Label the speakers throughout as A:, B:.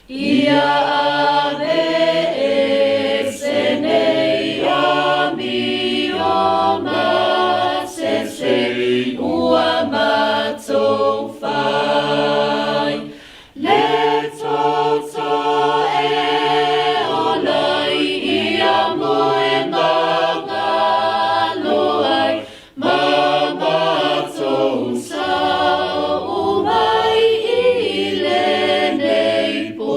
A: Ia aveese nei amio masese ua matou fai. Le toto e ola ai ia moe magalo ai ma matou sao mai i lenei po.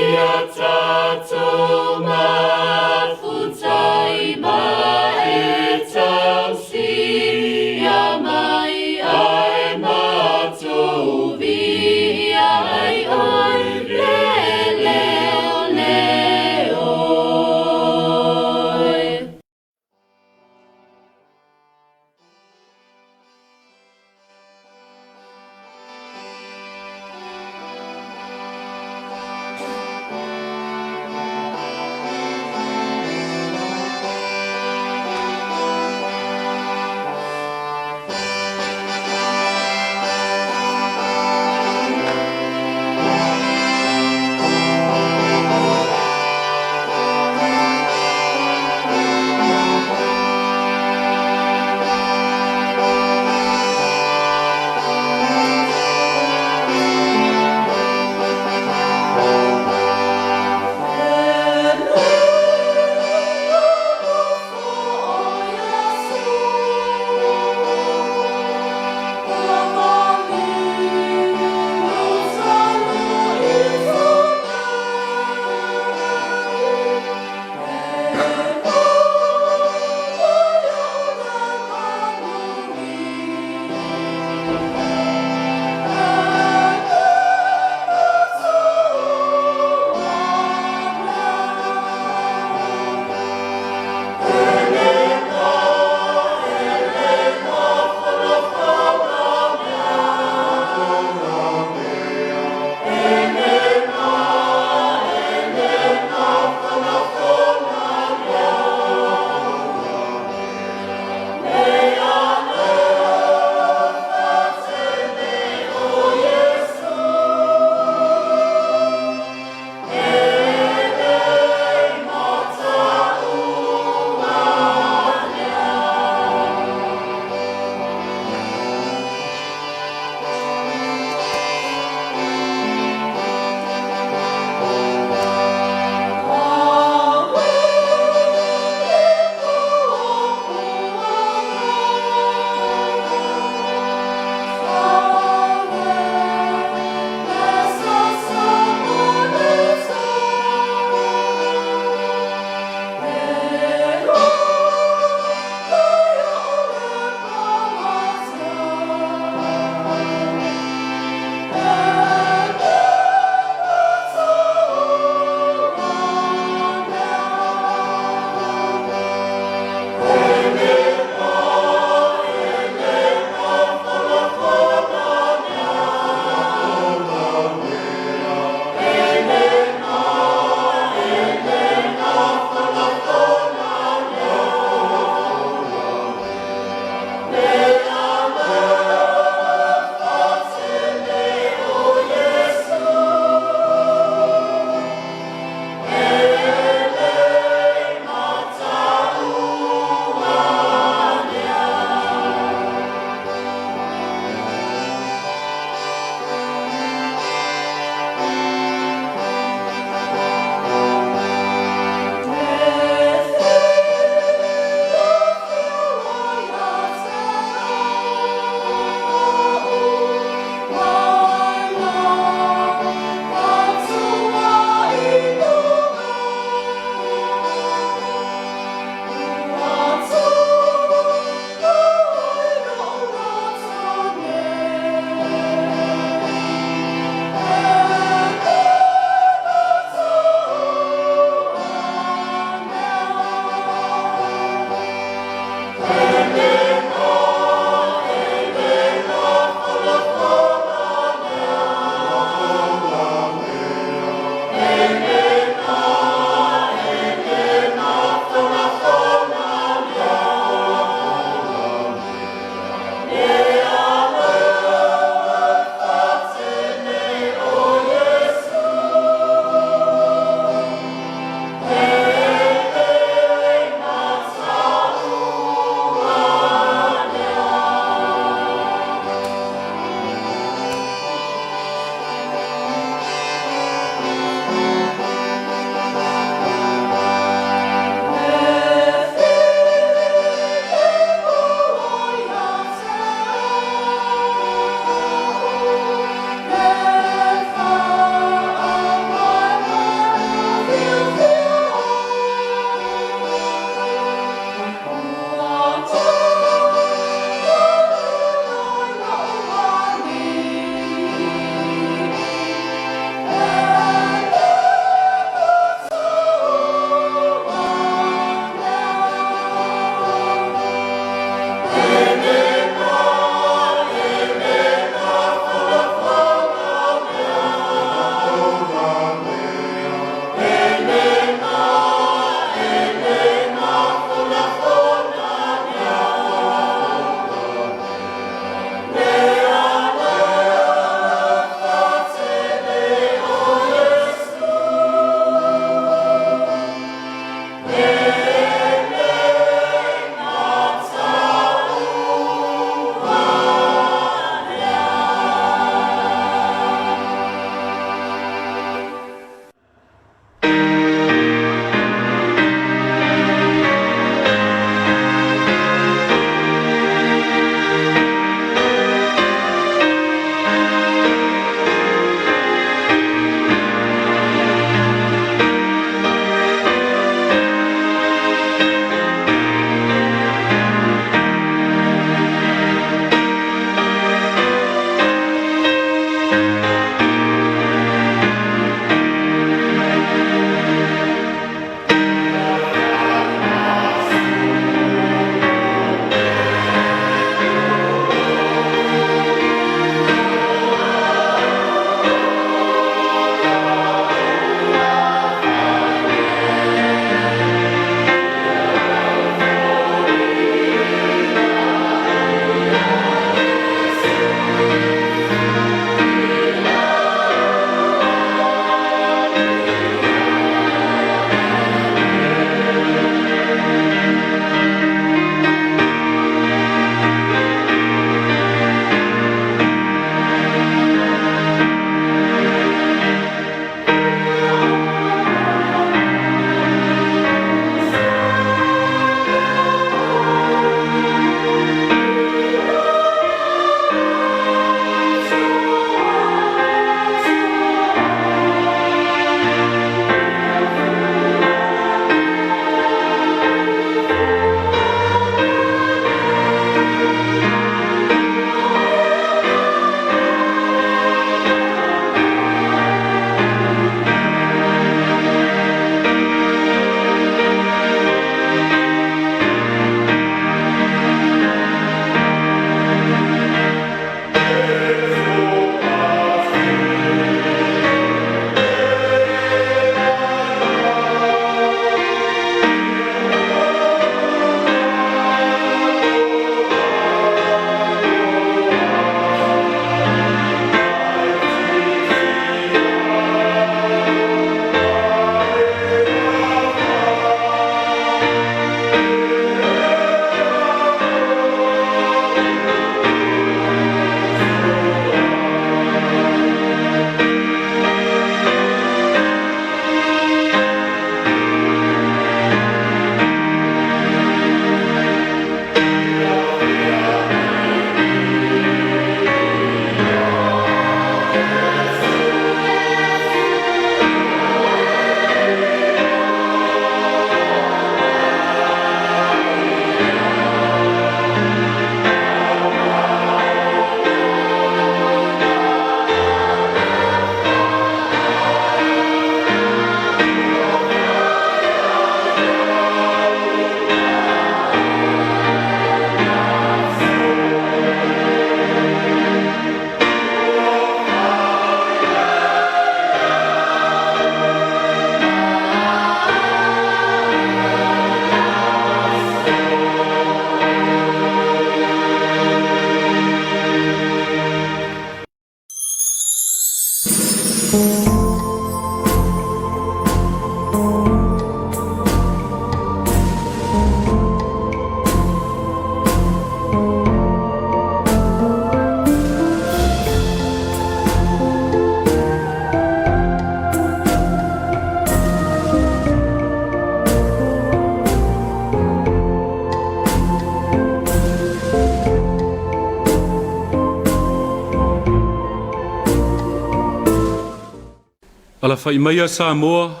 B: Alafai maia Samoa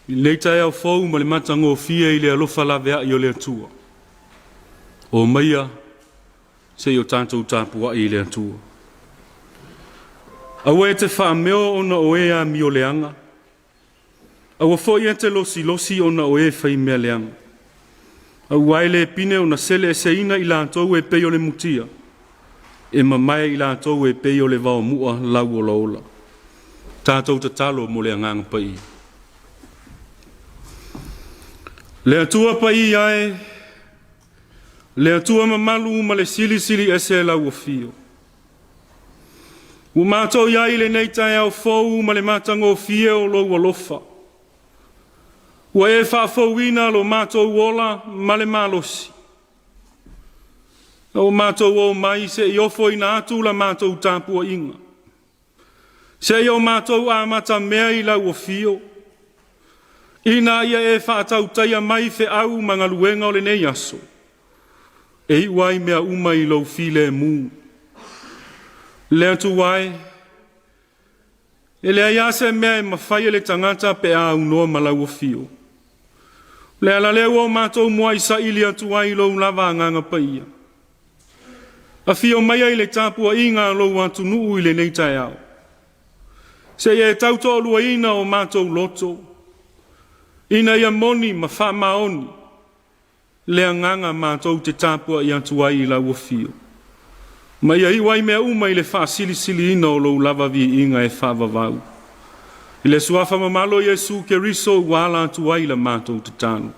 B: i lenei taeao fou ma le matagofie i le alofa laveai o le Atua. O maia se i o tatou tapuai i le Atua. Aua e te faameo ona o e amio leaga, aua foi e te losilosi ona o e faimea leaga. Aua e le pine ona seleeseina i latou e pei o le mutia, e mamae i latou e pei o le vaomua lauolaola. Tatou tatalo mo le agaga paia. Le Atua paia e, le Atua mamalu ma le silisili ese lau afio. Ua matou i ai i lenei taeao fou ma le matagofie o lou alofa. Ua e faafouina lo matou ola ma le malosi. Ua matou o mai se i ofoina atu la matou tapuaiga. Se i o matou amata mea i lau afio, ina ia e faatautaia mai feau ma galuega o lenei aso, e iu ai mea uma i lou filemu. Le Atua e, e leai lava se mea e mafai e le tagata pe a aunoa ma lau afio. O le ala lea ua o matou muai saili atu ai i lou lava agaga paia. Afio maia i le tapuaiga a lou atunuu i lenei taeao. Se i e tautoaluaina o matou loto, ina ia moni ma faamaoni le agaga matou te tapuai atu ai i lau afio. Ma ia iu ai mea uma i le faasilisiliina o lou lava viiga e faavavau. I le suafa mamalu o Iesu Keriso ua ala atu ai la matou tatalo.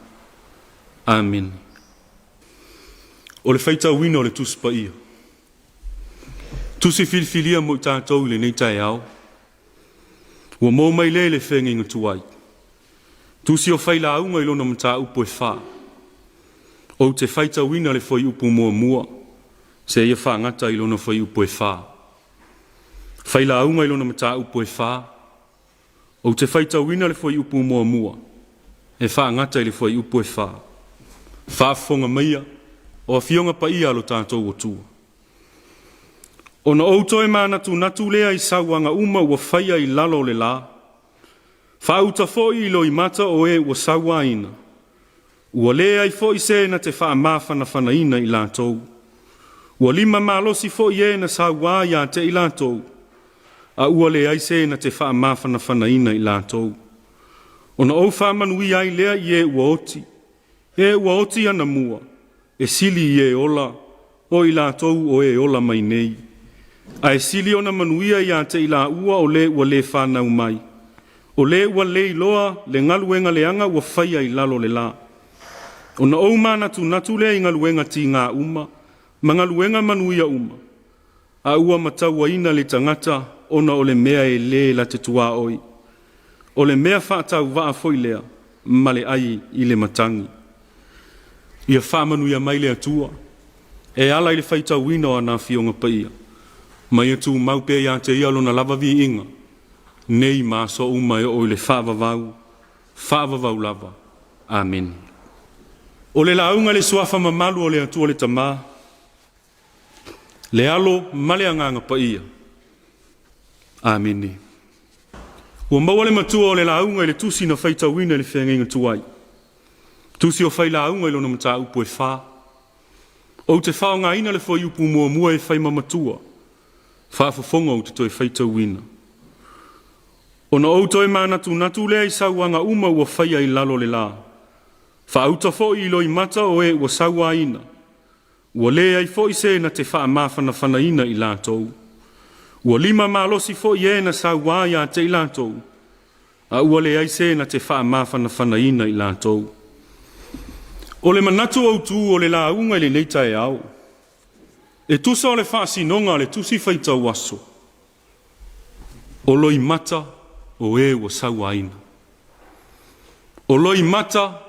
B: Amene. O le faitauina o le Tusi Paia. Tusi filifilia mo i tatou i lenei taeao. Ua maua mai lea i le feagaiga tuai. Tusi o Failauga i lona mataupu e 4. Ou te faitauina le fuaiupu muamua seia faagata i lona fuaiupu e 4. Failauga i lona mataupu e 4. Ou te faitauina le fuaiupu muamua e faagata i le fuaiupu e 4. Faafofoga maia o afioga paia a lo tatou Atua. Ona ou toe manatunatu lea i sauaga uma ua faia i lalo o le la, faauta foi i loimata o e ua sauaina, ua leai foi se na te faamafanafanaina i latou. Ua lima malosi foi e na sauā ia te i latou, a ua leai se na te faamafanafanaina i latou. Ona ou faamanuia ai lea i e ua oti, e ua oti anamua, e sili i e ola, o i latou o e ola mai nei. Ae sili ona manuia ia te i laua o le ua le whanau mai. O le ua leiloa le galuega leaga ua faia i lalo le la. Ona ou manatunatu lea i galuega tiga uma, ma galuega manuia uma. A ua matauaina le tagata ona o le mea e le la te tuaoi. O le mea faatauvaa foi lea, ma le ai i le matagi. Ia faamanuia mai le Atua, e ala i le faitauina o ana afioga paia. Ma ia tumau pea ia te ia lona lava viiga, nei ma aso uma e oo i le faavavau, faavavau lava. Amene. O le lauga le suafa mamalu o le Atua le Tama, le Alo ma le Agaga Paia. Amene. Ua maua le matua o le lauga i le tusi na faitauina i le feagaiga tuai. Tusi o Failauga i lona mataupu e 4. Ou te faaaogaina le fuaiupu muamua e fai ma matua, faafofoga ou te toe faitauina. Ona ou toe manatunatu lea i sauaga uma ua faia i lalo le la. Faauta foi i loimata o e ua sauaina. Ua leai foi se na te faamafanafanaina i latou. Ua lima malosi foi e na sauā ia te i latou, a ua leai se na te faamafanafanaina i latou. O le manatu autu o le lauga i lenei taeao, e tusa o le faasinoga a le tusi faitau aso. O loimata o e ua sauaina. O loimata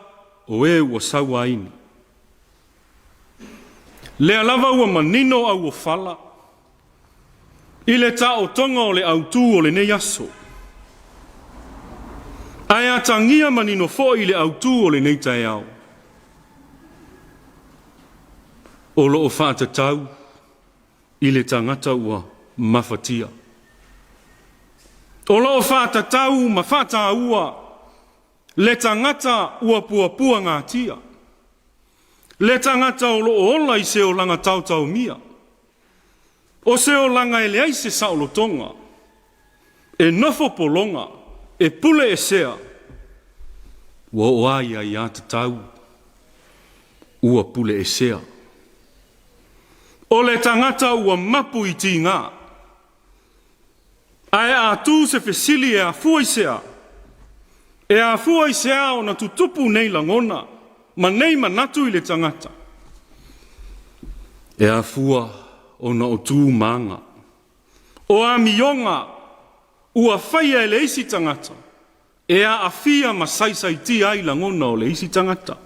B: o e ua sauaina. Lea lava ua manino auofala i le taotoga o le autū o lenei aso. Ae atagia manino foi i le autū o lenei taeao. O lo o faatatau i le tagata ua mafatia. O lo o faatatau ma faataua le tagata ua puapuagatia, le tagata o lo o ola i se olaga taotaomia, o se olaga e leai se saolotoga, e nofo pologa, e pule esea, ua oo lava i aiatatau ua pule esea. O le tagata ua mapu i tiga. Ae a tu se fesili e afua i se a? E afua i se a ona tutupu nei lagona ma nei manatu i le tagata? E afua ona o tu ma aga, o amioga ua faia e le isi tagata e aafia ma saisaitia ai lagona o le isi tagata.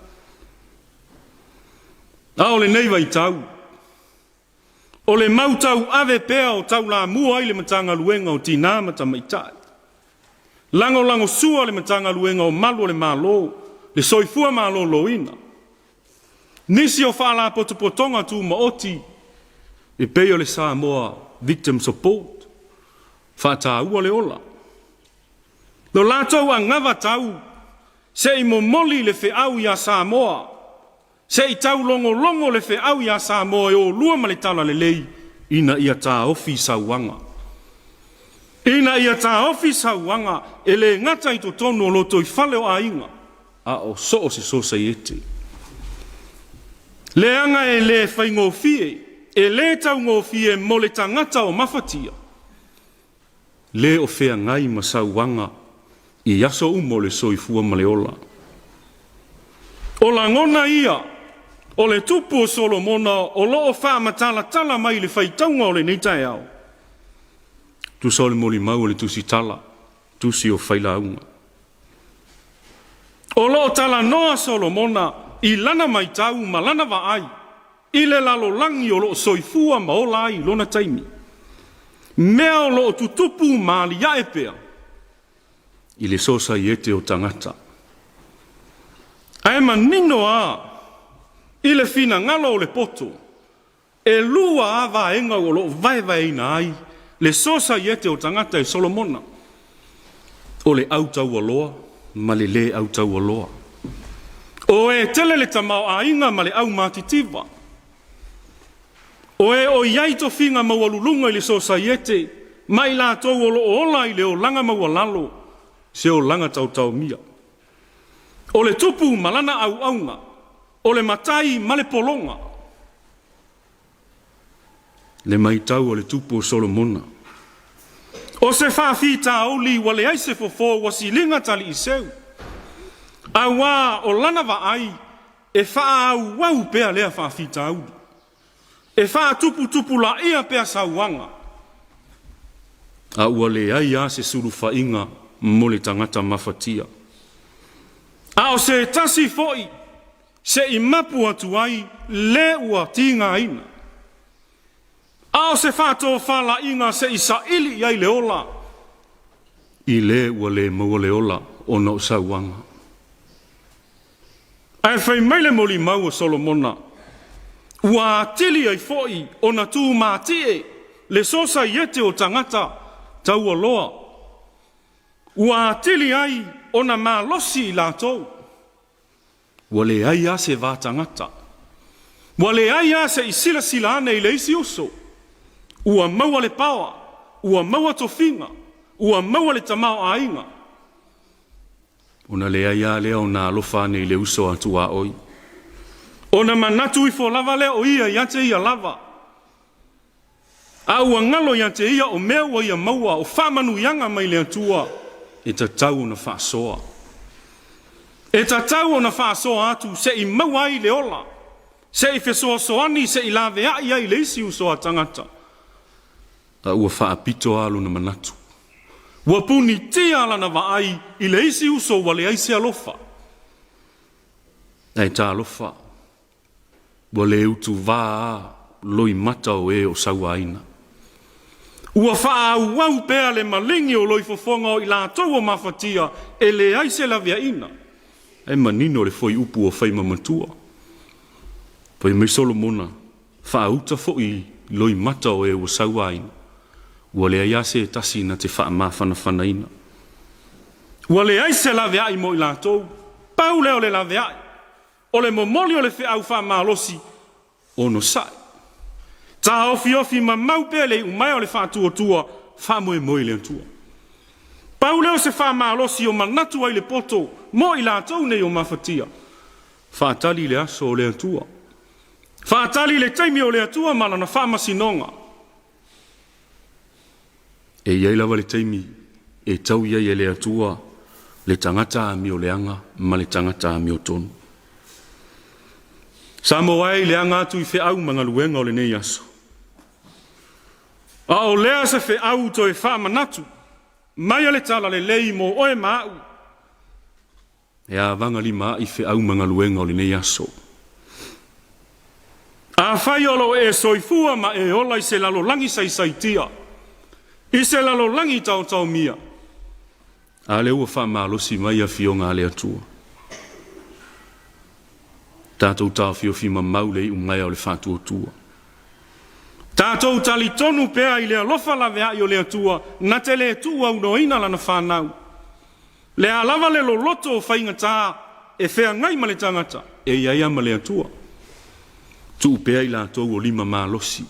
B: A o lenei vaitau, o le mau tauave pea o taulamua ai le Matagaluega o Tinā ma Tamaitai, lagolagosua le Matagaluega o Malu o le Malo, le Soifua Maloloina, nisi o Faalapotopotoga Tumaoti e pei o le Samoa Victim Support, faataua le ola. Lo latou anavatau se i momoli le feau iā Samoa, se i taulogologo le feau iā Samoa e olua ma le talalelei ina ia taofi sauaga. Ina ia taofi sauaga e le gata i totonu o lotoifale o aiga, a o so o se sosaiete. Leaga e le faigofie, e le taugofie mo le tagata o mafatia, le o feagai ma sauaga i aso uma o le soifua ma le ola. O lagona ia o le tupu o Solomona o lo o faamatalatala mai i le faitauga o lenei taeao. Tusa o le molimau o le Tusitala, tusi o Failauga. O lo o talanoa Solomona i lana maitau ma lana vaai i le lalolagi o lo o soifua ma ola ai i lona taimi, mea o lo o tutupu ma aliae pea i le sosaiete o tagata. Ae manino lava i le finagalo o le poto, e lua lava vaega o lo o vaevaeina ai le sosaiete o tagata e Solomona, o le autaualoa ma le lē autaualoa. O e tele le tamaoaiga ma le aumatitiva, o e o i ai tofiga maualuluga i le sosaiete ma i latou o lo o ola i le olaga maualalo, se olaga taotaomia. O le tupu ma lana auauna, o le matai ma le pologa. Le maitau a le tupu o Solomona. O se faafitauli ua leai se fofo ua siliga taliiseu, auā o lana vaai e faaauau pea lea faafitauli, e faatuputupulaia pea sauaga, a ua leai lava se sulufaiga mo le tagata mafatia. A o se tasi foi se i mapu atu ai le ua tigaina, a o se faatofalaiga se i saili i ai le ola i le ua le maua le ola ona o sauaga. Ae fai mai le molimau a Solomona, ua atili ai foi ona tumatie le sosaiete o tagata taualoa, ua atili ai ona malosi i latou. Ua leai lava se va tagata. Ua leai lava se i silasila ane i le isi uso. Ua maua le paoa, ua maua tofiga, ua maua le tamaoaiga. Ona leai lava lea ona alofa ane i le uso a tuaoi. Ona manatu ifo lava lea o ia ia te ia lava. A ua galo ia te ia o mea ua ia maua, o faamanuiaga mai le Atua, e tatau ona faasoa. E tatau ona faasoa atu se i maua ai le ola, se i fesoasoani, se i laveai ai le isi uso a tagata. A ua faapito lava lona manatu. Ua punitia lana vaai i le isi uso ua leai se alofa. Ae talofa, ua le utuvā loimata o e o sauaina. Ua faaauau pea le maligi o loifofoga o i latou o mafatia e leai se laveaiina. Ae manino le fuaiupu ua fai ma matua. Fai mai Solomona, faauta foi loimata o e ua sauaina, ua leai lava se tasi na te faamafanafanaina. Ua leai se laveai mo i latou, pau lea o le laveai, o le momoli o le feau faamalosi, onosai. Taofiofi mamau pea le iumaea o le faatuatua, faamoemoe i le Atua. Pau lea o se faamalosi o manatu ai le poto mo i latou nei o mafatia. Faatali le aso o le Atua. Faatali le taimi o le Atua ma lana faamasinoga. E i ai lava le taimi e tau ai e le Atua le tagata amioleaga ma le tagata amiotonu. Samoa e i le aga atu i feau ma galuega o lenei aso. A o lea se feau toe faamanatu mai o le talalelei mo oe ma au. E avagalima ai feau ma galuega o lenei aso. Afai o lo o e soifua ma e ola i se lalolagi saisaitia, i se lalolagi taotaomia, a lea ua faamalosi mai afioga a le Atua. Tatou taofiofi mamau le iugaea o le faatuatua. Tatou talitonu pea i le alofa laveai o le Atua na te le tuuaunoaina lana fanau. Le a lava le loloto o faigata e feagai ma le tagata, e i ai lava ma le Atua. Tuu pea i latou o lima malosi.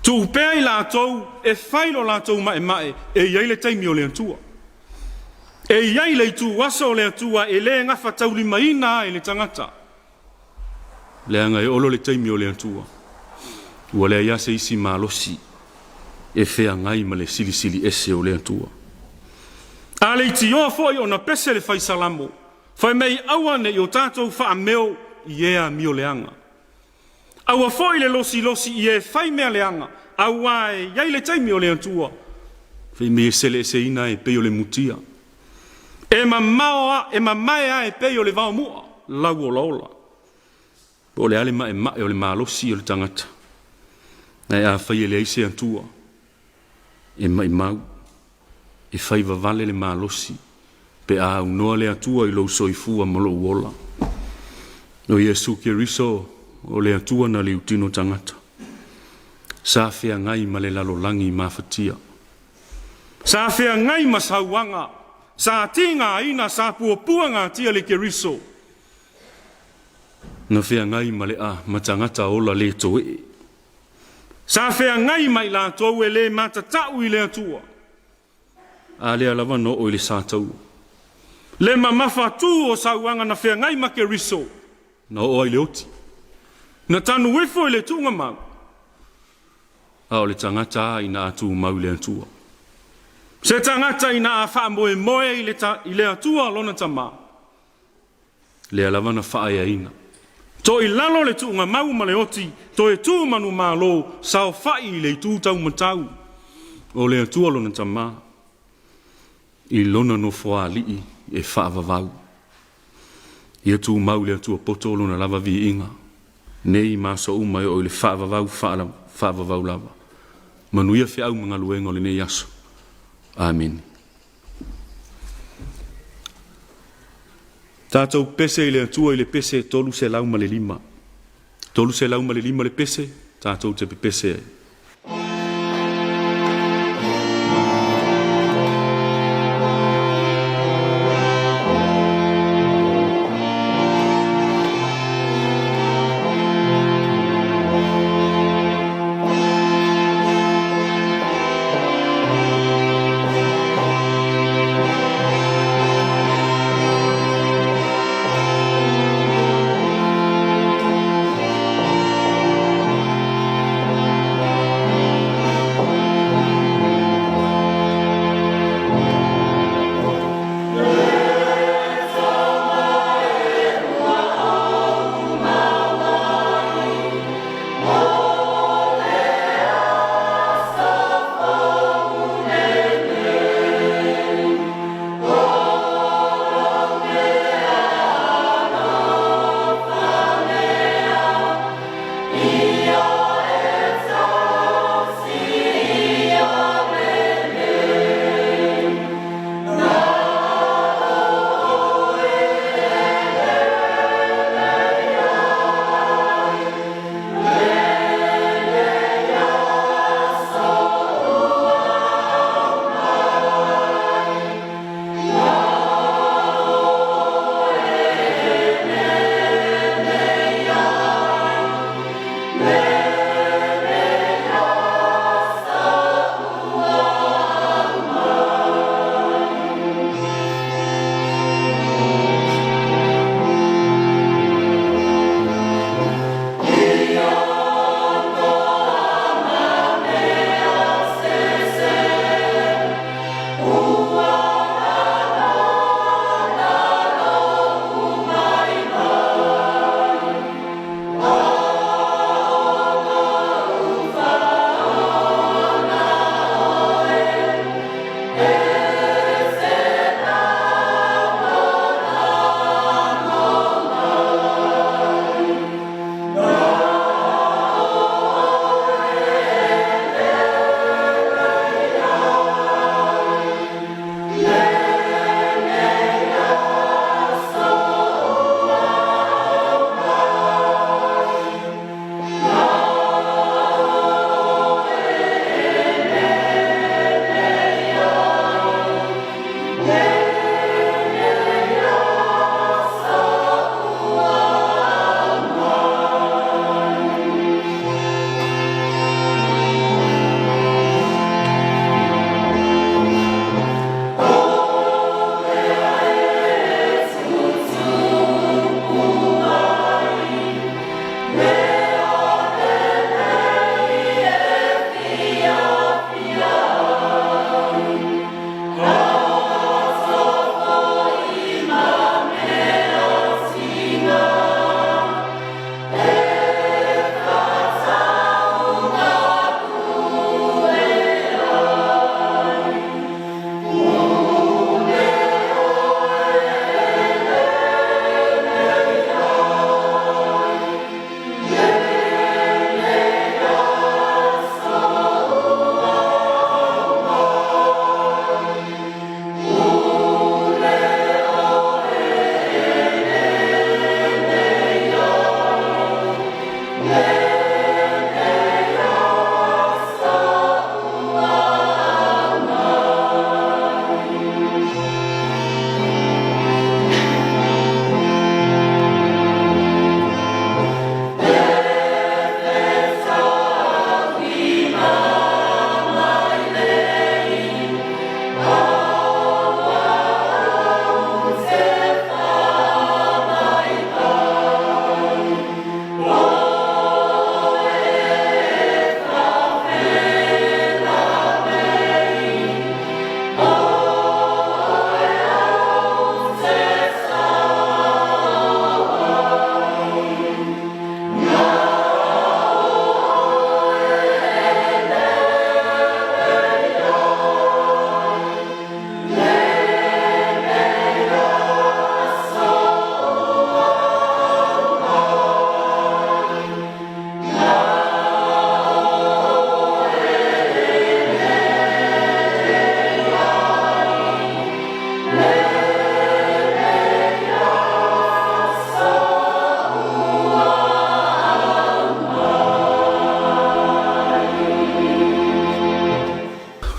B: Tuu pea i latou e fai lo latou maemae, e i ai le taimi o le Atua. E i ai le ituaso o le Atua e le gafataulimaina ai le tagata. Leaga e olo le taimi o le Atua. Ua leai lava se isi malosi e feagai ma le silisili ese o le Atua. A leitioa foi ona pese le fai Salamo, fai mai aua ne i o tatou faameo i e amioleaga. Aua foi le losilosi i e fai mea leaga, aua e i ai le taimi o le Atua. Fai mai e seleeseina e pei o le mutia. E mamao a, e mamae a e pei o le vaomua, lau olaola. Po o le a le maemae o le malosi o le tagata. Ae afai e leai se Atua, e maimau, e fai vavale le malosi, pe a aunoa le Atua i lou soifua ma lou ola. O Iesu Keriso o le Atua na liutino tagata. Sa feagai ma le lalolagi mafatia. Sa feagai ma sauaga, sa tigaina, sa puapua gatia le Keriso. Na feagai ma le a ma tagata ola le toe'e. Sa feagai ma i latou e le matatau i le Atua. A lea lava na oo i le sataua. Le mamafa tu o sauaga na feagai ma Keriso, na oo ai le oti. Na tanu ifo i le tuugamau. A o le tagata a ina a tumau i le Atua. Se tagata ina a faamoemoe i le, ta, i le Atua lona tamā. Lea lava na faaeaina. Toi lalo le tuugamau ma le oti, toe tu manumalo, saofa'i i le itu taumatau. O le Atua lona tamā. I lona nofoaali'i e faavavau. Ia tumau le Atua poto o lona lava viiga. Nei ma aso uma e oo i le faavavau faavavau lava. Manuia feau ma galuega o lenei aso. Amene. Tatou pese i le Atua i le pese 305. 305 le pese, tatou te pepese ai.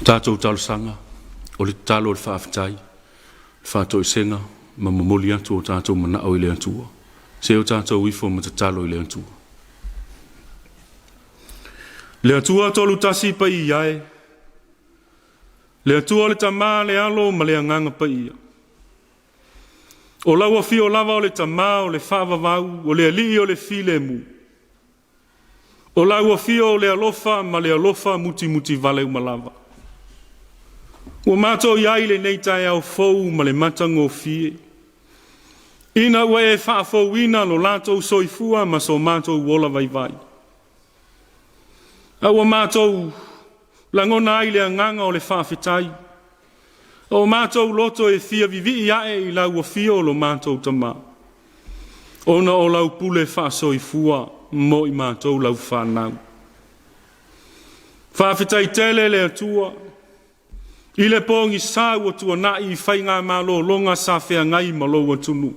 B: Tatou talosaga, o le tatalo o le faafetai, le faatoesega ma momoli atu o tatou manao i le Atua. Se o tatou ifo ma tatalo i le Atua. Le Atua tolu tasi paia e, le Atua le Tama, le Alo ma le Agaga Paia. O lau afio lava o le Tamā o le faavavau, o le Alii o le filemu. O lau afio o le alofa ma le alofa mutimutivale uma lava. Ua matou i ai i lenei taeao fou ma le matagofie, ina ua e faafouina lo latou soifua ma so matou ola vaivai. A ua matou lagona ai le agaga o le faafetai, o matou loto e fia vivii ae i lau afio o lo matou Tamā, ona o lau pule faasoifua mo i matou lau fanau. Faafetai tele le Atua i le pogisa ua tuanai i faigamalologa sa feagai ma lou atunuu.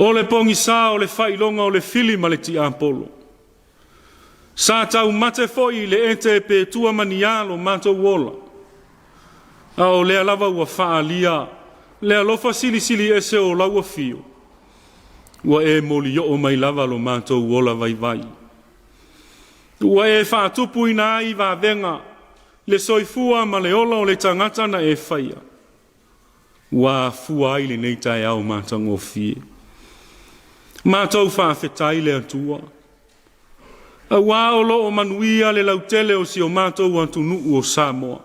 B: O le pogisa o le faailoga o le fili ma le tiapolo. Sa taumate foi i le ete pe tua ma ni a lo matou ola, a o lea lava ua faaalia le alofa silisili ese o lau afio, ua e molioo mai lava lo matou ola vaivai. Ua e faatupuina ai vavega le soifua ma le ola o le tagata na e faia, ua afua ai lenei taeao matagofie. Matou faafetai le Atua, auā o loo manuia le lautele o si o matou atunuu o Samoa.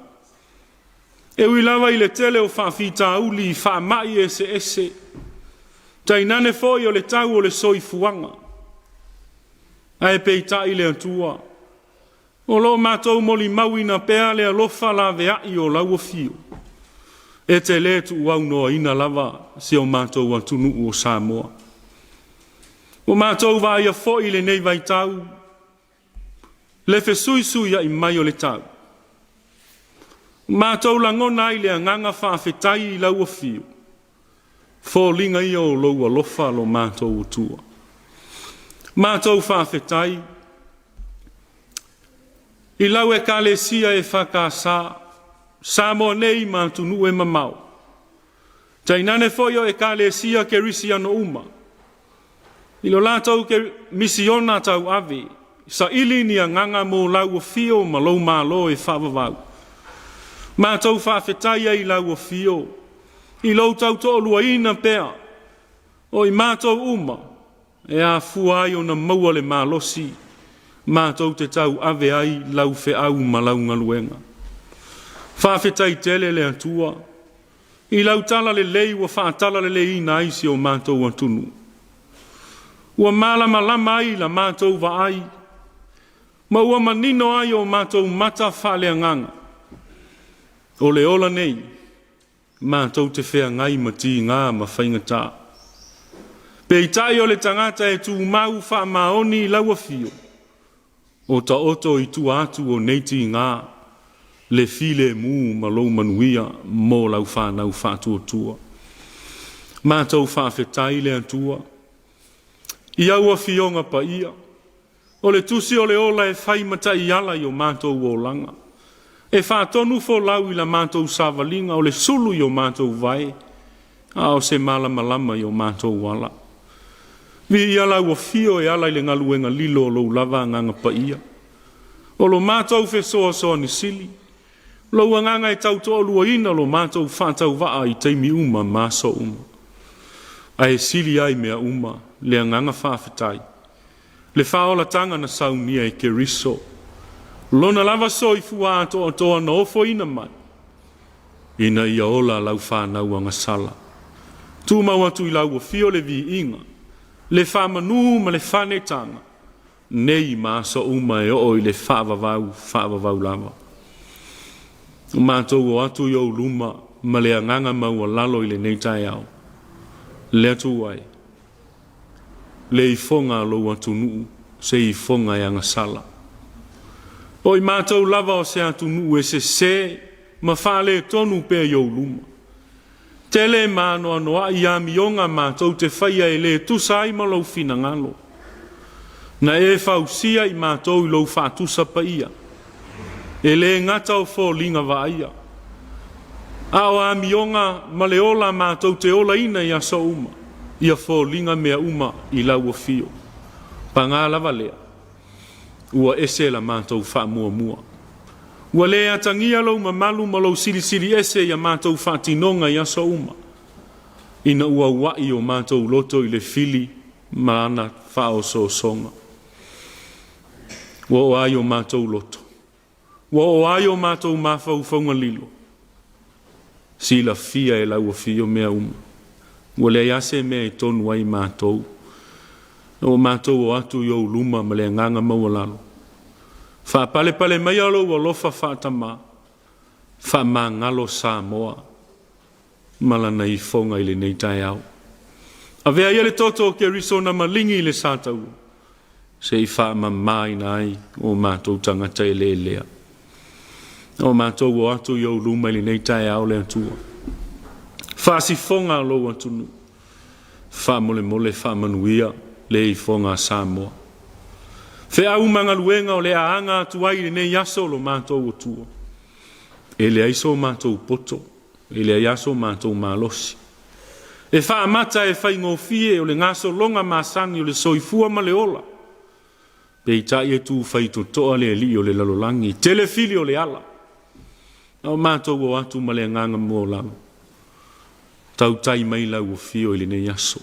B: E ui lava i le tele o faafitauli i faamai eseese, tainane foi o le tau o le soifuaga, ae peitai le Atua, o loo matou molimauina pea le alofa laveai o lau afio, e te lē tuuaunoaina lava si o matou atunuu o Samoa. Ua matou vaaia foi i lenei vaitau le fesuisuiai mai o le tau. Matou lagona ai le agaga faafetai i lau afio, foliga ia o lou alofa lo matou Atua. Matou faafetai i lau Ekalesia EFKS, Samoa nei ma atunuu e mamao, tainane foi o Ekalesia Kerisiano uma, i lo latou misiona tauave, saili ni agaga mo lau afio ma lou malo e faavavau. Matou faafetai ai i lau afio, i lou tautoaluaina pea o i matou uma, e afua ai ona maua le malosi, matou te tauave ai lau feau ma lau galuega. Faafetai tele le Atua, i lau talalelei ua faatalaleleiina ai si o matou atunuu. Ua malamalama ai la matou vaai, ma ua manino ai o matou mata faaleagaga. O le ola nei, matou te feagai ma tigā ma faigata. Peitai o le tagata e tumau faamaoni i lau afio, o taoto i tua atu o nei tigā, le filemu ma lou manuia mo lau fanau faatuatua. Matou faafetai le Atua i au afioga paia, o le tusi o le ola e fai ma taiala i o matou olaga, e faatonu folau i la matou savaliga, o le sulu i o matou vae, a o se malamalama i o matou ala. Viia lau afio e ala i le galuega lilo o lou lava agaga paia, o lo matou fesoasoani sili, lou agaga e tautoaluaina lo matou faatauvaa i taimi uma ma aso uma. Ae sili ai mea uma le agaga faafetai, le faaolataga na saunia e Keriso, lona lava soifua atoatoa na ofoina mai, ina ia ola lau fanau agasala. Tumau atu i lau afio le viiga, le faamanū ma le faanetaga, nei ma aso uma e oo i le faavavau, faavavau lava. O matou o atu i ou luma ma le agaga maualalo i lenei taeao. Le Atua e, le ifoga a lou atunuu, se ifoga e agasala. O i matou lava o se atunuu e sesē ma faaletonu pea i ou luma. Tele ma anoanoai amioga matou te faia e lē tusa ai ma lou finagalo. Na e fausia i matou i lou faatusa paia. E lē gata o foliga vaaia, a o amioga ma le ola matou te olaina i aso uma, ia foliga mea uma i lau afio. Paga lava lea, ua ese la matou faamuamua. Ua lē atagia lou mamalu ma lou silisili ese ia matou faatinoga i aso uma, ina ua ua'i o matou loto i le fili ma ana faaosoosoga. Ua oo ai o matou loto, ua oo ai o matou mafaufauga lilo, silafia e lau Afio mea uma. Ua leai lava se mea e tonu ai matou, ua matou o atu i ou luma ma le agaga maualalo. Faapalepale maia lou alofa faatamā, faamagalo Samoa ma lana ifoga i lenei taeao. Avea ia le toto o Keriso na maligi i le sa taua, se i faamamaina ai o matou tagata eleelea. O matou o atu i ou luma i lenei taeao le Atua, faasifoga lou atunuu, faamolemole faamanuia le ifoga a Samoa. Feau ma galuega o le a aga atu ai i lenei aso lo matou Atua, e leai so matou poto, e leai lava so matou malosi. E faamata e faigofie o le gasologa masani o le soifua ma le ola, peitai e tu faitotoa le alii o le lalolagi, tele fili o le ala. A o matou o atu ma le agaga maualalo, tautai mai lau afio i lenei aso.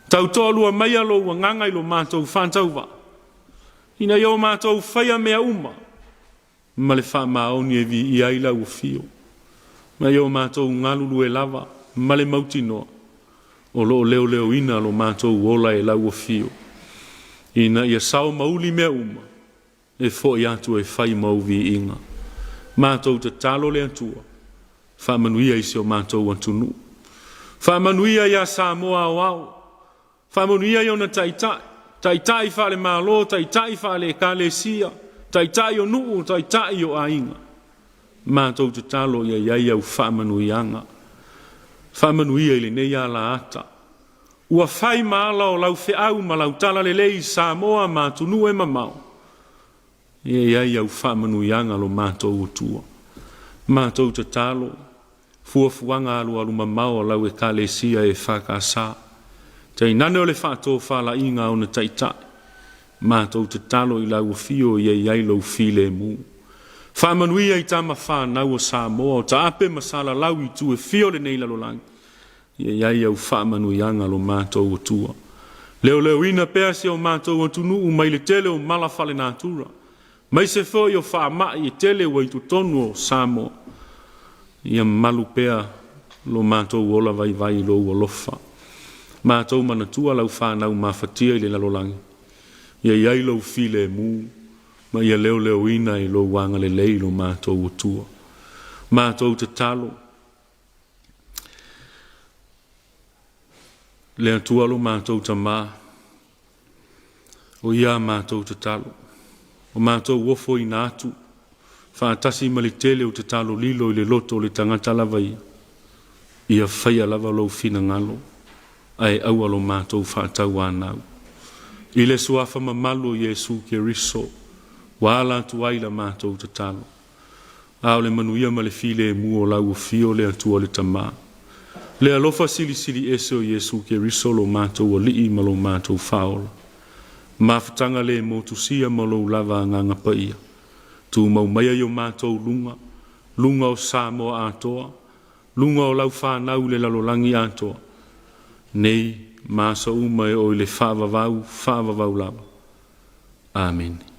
B: Tautoalua maia lou agaga i lo matou faatauvaa, ina ia o matou faia mea uma ma le faamaoni e viia ai lau afio, ma ia o matou galulue lava ma le mautinoa o loo leoleoina lo matou ola e lau afio, ina ia sao ma uli mea uma e fo'i atu e fai ma ou viiga. Matou tatalo le Atua, faamanuia i si o matou atunuu, faamanuia ia Samoa aoao, faamanuia i ona taitai, taitai faale-Malo, taitai faale-Ekalesia, taitai o nuu, taitai o aiga. Matou tatalo ia i ai au faamanuiaga, faamanuia i lenei alaata ua fai ma ala o lau feau ma lau talalelei i Samoa ma atunuu e mamao. Ia i ai au faamanuiaga lo matou Atua. Matou tatalo, fuafuaga alualu mamao a lau Ekalesia EFKS, tainane o le faatofalaiga a ona taitai, matou tatalo i lau afio ia i ai lou filemu. Faamanuia i tama fanau a Samoa o taape ma salalau i itu e fia o lenei lalolagi, ia i ai au faamanuiaga lo matou Atua. Leoleoina pea si o matou atunuu mai le tele o mala faalenatura, maise foi o faamai e tele ua i totonu o Samoa. Ia malu pea lo matou ola vaivai i lou alofa. Matou manatua lau fanau mafatia i le lalolagi, ia i ai lou filemu ma ia leoleoina i lou agalelei lo matou Atua. Matou tatalo, le Atua lo matou Tamā, o ia a matou tatalo, o matou ofoina atu faatasi ma le tele o tatalo lilo i le loto o le tagata lava ia, ia faia lava lou finagalo, ae aua lo matou faatauanau. I le suafa mamalu o Iesu Keriso, ua ala atu ai la matou tatalo. A o le manuia ma le filemu o lau afio le Atua le Tamā, le alofa silisili ese o Iesu Keriso lo matou Alii ma lo matou Faaola, mafutaga le motusia ma lou lava Agaga Paia, tumau maia i o matou luga, luga o Samoa atoa, luga o lau fanau i le lalolagi atoa, nei ma aso uma e oo i le faavavau, faavavau lava. Amene.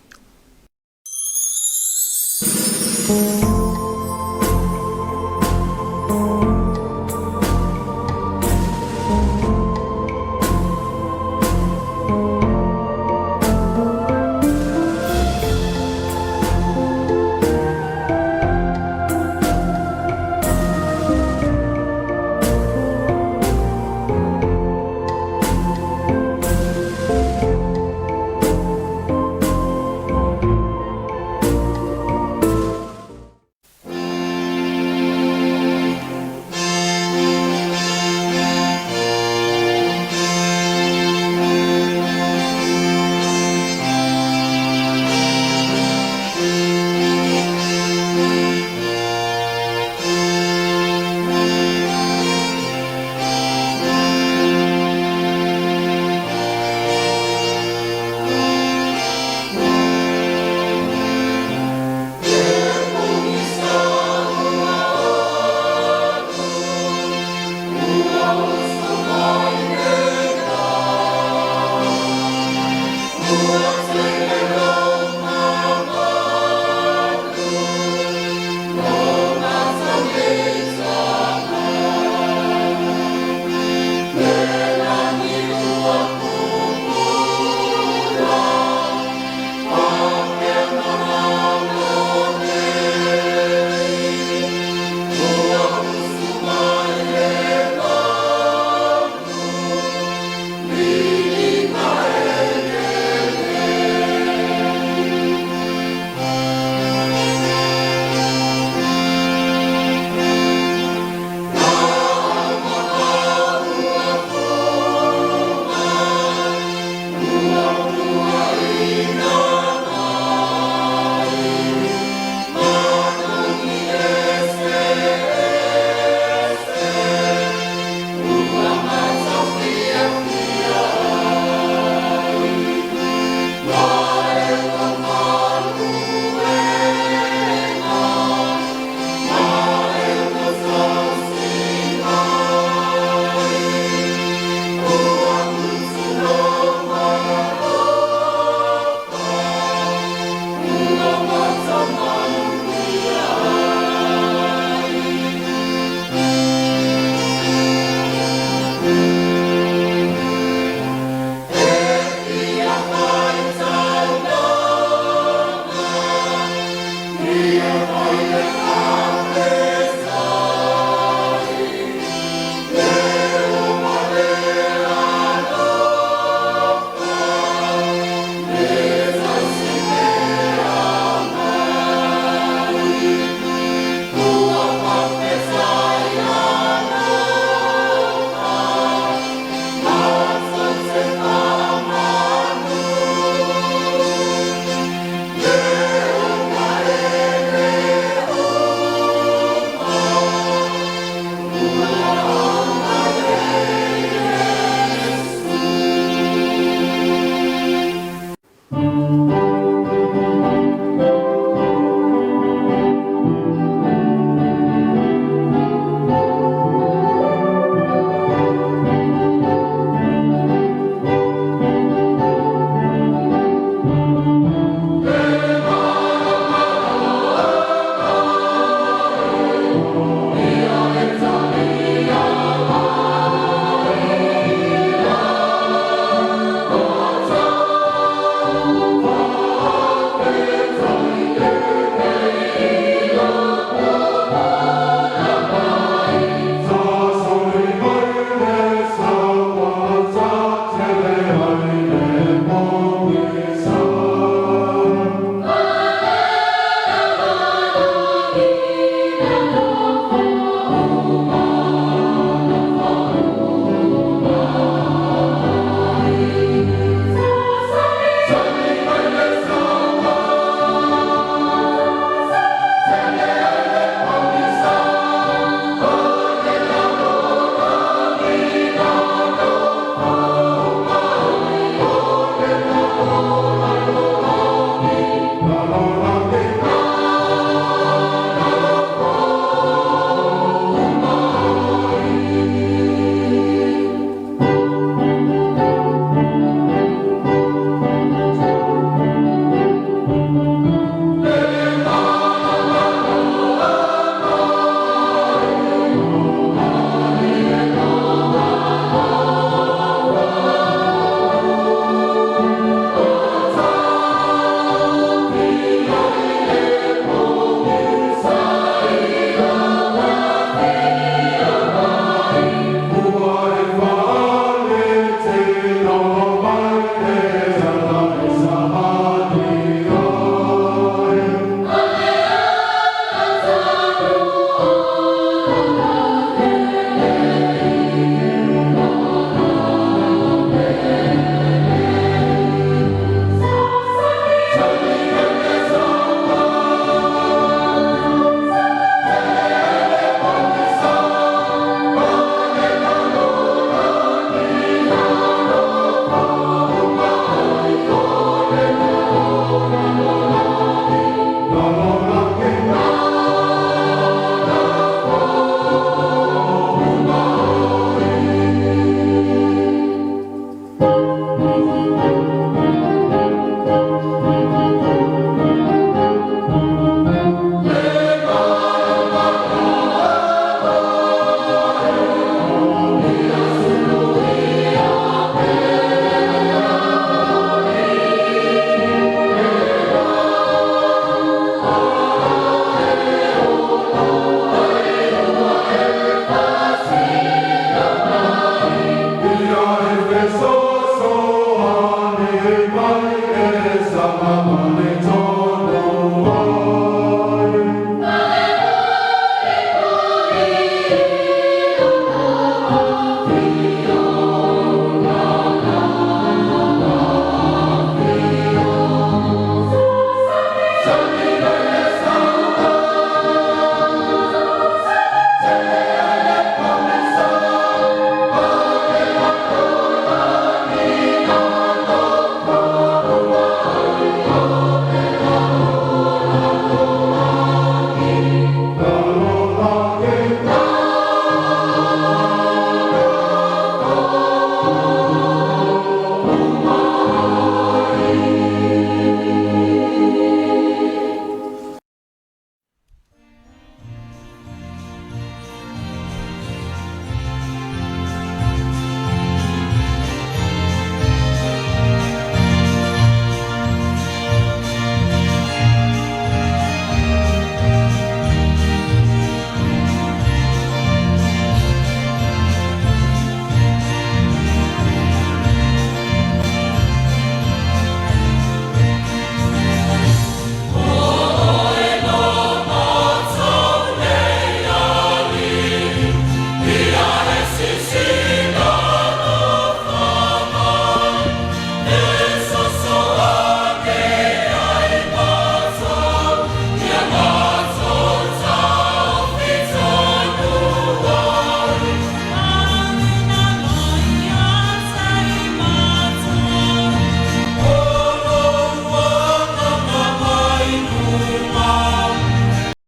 A: Atua.